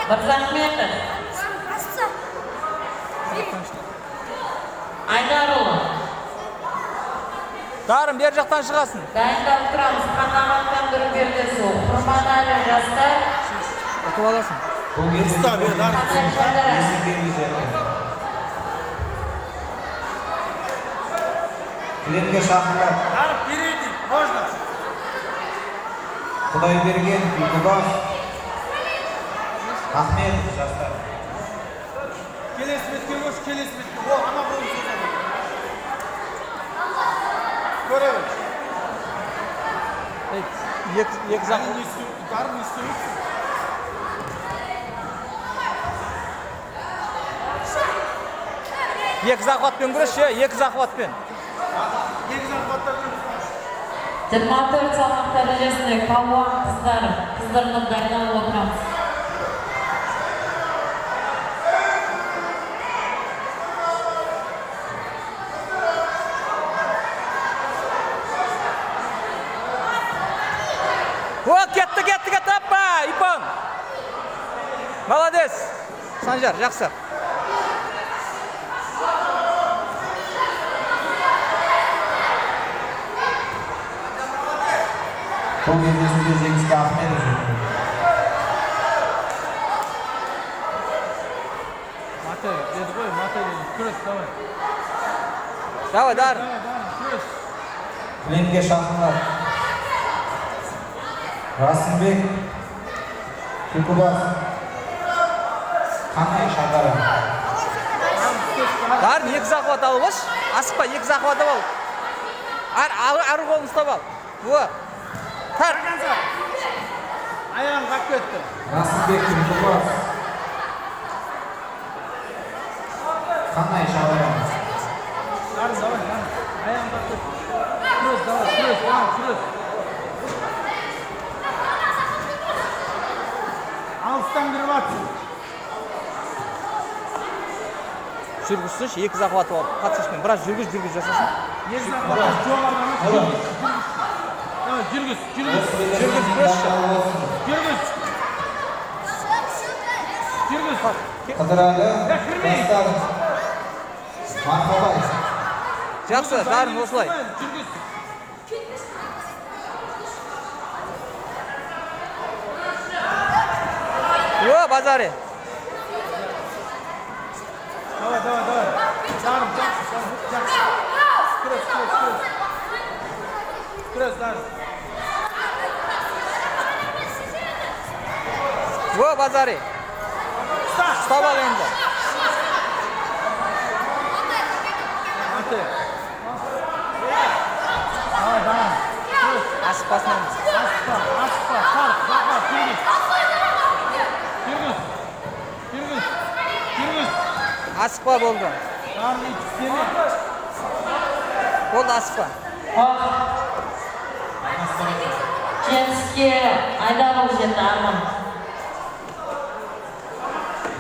Мырзахметов. Айдарұлы. Дарын, бер жақтан шығасың. Дайындалып тұрамыз. Қанағаттандыру белдесу. Құрманәлі жастар. Ұтып аласың. Бұл Ұста, бер, Дарын. Қанай Шардара. Есенгелді жетті. Кілемге шақырылады. Дарын, передний, можно. Құдайберген Түлкібас, Ахметов жастар. Келесі бетке көш, келесі бетке. О, ана қолын созады. Көре бер. Ей, екі Дарын жақ. не істеу, Дарын не істеу? Екі захватпен күрес, ше, екі захватпен. Екі захватта күрес. 24 салмақ дәрежесінде палуан қыздар қыздырынып дайындалып отырамыз. О, кетті, кетті, кетті, аппа, ипон. Молодец. Санжар, жақсы. Бұл кездесуде жеңіске Ахметов жетті. Мате, деді ғой, мате деді. Күрес, давай. Давай, Дарын. Давай, Дарын, күрес. Кілемге шақырылады. Расымбек Түлкібас, Қанай Шардара. Дарын, екі захват алып алшы. Асықпа, екі захват ал. Ар қолын ұстап ал. О. Тар. До конца. Аяғын қап кетті. Расымбек Түлкібас, Қанай Шардара. Дарын, давай, Дарын. Аяғын қап кетті. Күрес, давай, күрес, давай, күрес. Алыстан кіріп атсың. Жүргізсінші, екі захват алып. Подсечкамен біраз жүргіз, жүргіз жасасын. Екі захват жоғарыдан ат, жүргіз, жүргіз. Давай, жүргіз, жүргіз, Жүргіз, күресші. жүргіз. Жүргіз. Қыдырәлі кірмей. жастар, Марқабай. Жақсы, Дарын, осылай. Жүргіз. О, базари. Давай, давай, давай. Дарын, жақсы, Дарын, жақсы. Күрес, күрес, күрес. Күрес, Дарын. О, базари. Ұста. Ұстап ал енді. Мате. Давай, Дарын. Күрес. Асықпасын енді. Асықпа, асықпа, тарт, захват, жүргіз. Жүргіз. Жүргіз. Жүргіз. Асықпа, болды. Дарын, ит істеме. Болды, асықпа. Жеңіске Айдарұлы жетті, Арман.